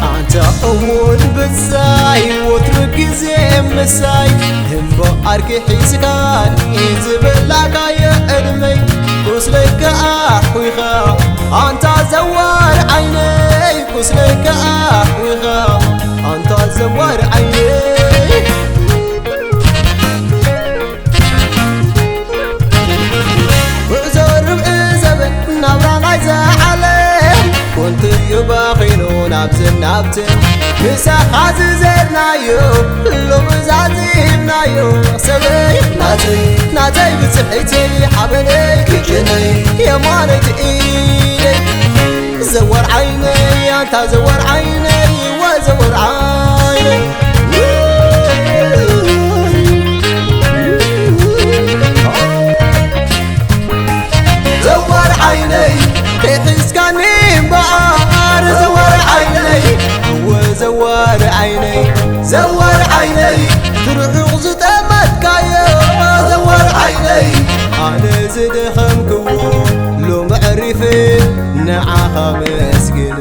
ኣንታ እሙን ብጻይ ወትሩ ግዜ ምሳይ እምበኣር ክሒዝካኒ ዝበላካዮ ዕድመይ ቁስለይ ከኣ ኣሕዊኻ ኣንታ ዘዋር ዓይነይ ቁስለይ ከኣ ኣሕዊኻ ኣንታ ዘዋር ዓይነይ ጉዕዞ ርብዒ ዘበን ናብራ ናይዛ ዓለም ኮንቱ እዩ ባኺኑ ናብዝን ናብትን ምሳኻ ዝዘርናዮ ሎሚ ዛዚምናዮ ሰበይ ናተይ ናተይ ብፅሒተይ ሓበነይ ክጭነይ የማነይ ትኢደይ ዘወር ዓይነይ ኣንታ ዘወር ዓይነይ ወዘወር ዓይነይ ዘወር ዓይነይ ሒዝካኒ እምበኣር ዘወር ዓይነይ እወ ዘወር ዓይነይ ዘወር ዓይነይ ትርሑቕ ዝጠመትካዮ ዘወር ዓይነይ ኣነ ዝደኸምክዎ ሎሚ ዕሪፍ ንዓኻ መስግን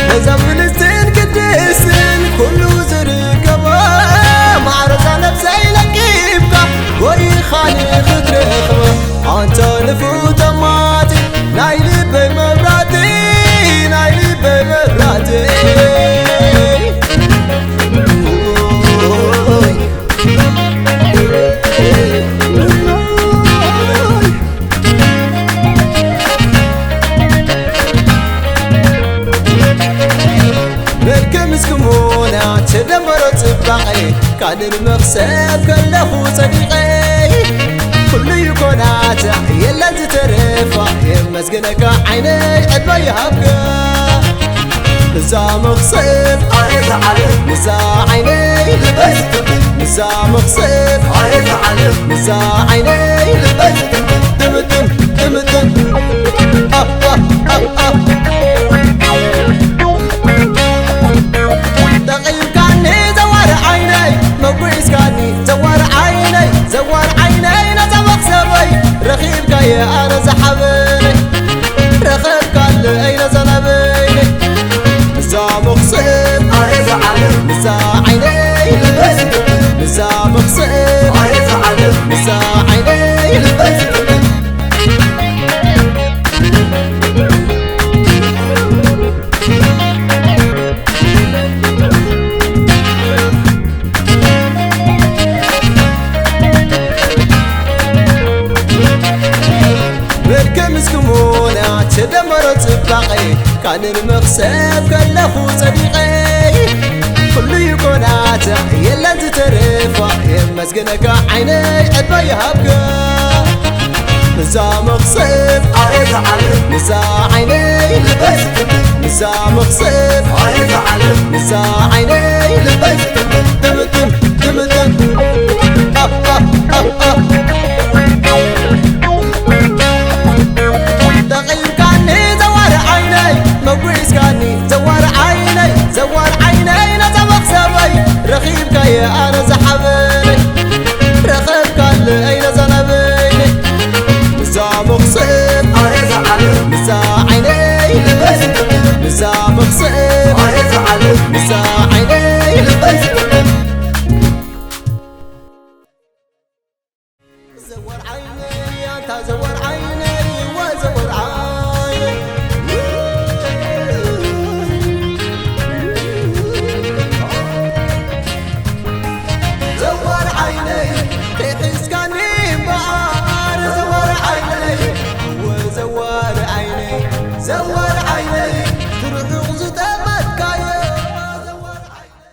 ነዛ ብልጽትን ቅድስትን ኩሉ ዝርከባ ማዕረዛ ነብሰይ ለቂብካ ጎይኻ ንኽትረኽባ ኣንታ ንፉት ኣማቲ ናይ ልበይ መብራቲ ናይ ልበይ መብራቲ መልክዕ ምስ ክሞና ተደመሮ ጽባቐ ካልእ መኽሰብ ከለኹ ጸዲቐ ኩሉ ይኮናታ የለን ዝተረፋ የመስግነካ ዓይነይ ዕድመ ይሃብካ ንዛ መኽሰብ ኣየት ዓለም ንዛ ዓይነይ ልበይ ዝትብል ንዛ መኽሰብ ኣየት ዓለም ንዛ ዓይነይ ልበይ ዝትብል ትምትም ትምትም ኣፕ ኣፕ ኣፕ ኣፕ ጠቒምካኒ ዘዋር ዓይነይ መጒስካኒ ዘዋር ዓይነይ ዘዋር ዓይነይ ነዛ መኽሰበይ ረኺብካየ ኣነ ዝሓበነይ ረኸብካለይ ነዛ ናበይነይ ንዛ መኽሰብ ኣየት ዓለም ንዛ ዓይነይ ልበይ ዝትብል ንዛ መኽሰብ ኣየት ዓለም ንዛ ዓይነይ ልበይ ዝትብል መልክዕ ምስ ክሞና ተደመሮ ጽባቐ ካልእ መኽሰብ ከለኹ ጸዲቐ ኩሉ ይኮናታ የለን ዝተረፋ የመስግነካ ዓይነይ ዕድመ ይሃብካ ንዛ መኽሰብ ኣየት ዓለም ንዛ ዓይነይ ልበይ ዝትብል ንዛ መኽሰብ ኣየት ዓለም ንዛ ዓይነይ ልበይ ዝትብል ትምትም ትምትም ኣፕ ኣፕ ኣፕ ኣፕ ጠቒምካኒ ዘዋር ዓይነይ መጒስካኒ ዘዋር ዓይነይ ዘዋር ዓይነይ ነዛ መኽሰበይ ረኺብካየ ኣነ ዝሓበነይ ረኸብካለይ ነዛ ናበይነይ ንዛ መኽሰብ ኣየት ዓለም ንዛ ዓይነይ ልበይ ዝትብል ንዛ መኽሰብ ኣየት ዓለም ንዛ ዓይነይ ልበይ ዝትብል ዘወር ዓይነይ ኣንታ ዘወር ዓይነይ ወዘወር ዓይነይ ዘወር ዓይነይ ሒዝካኒ እምበኣር ዘወር ዓይነይ ወዘወር ዓይነይ ዘወር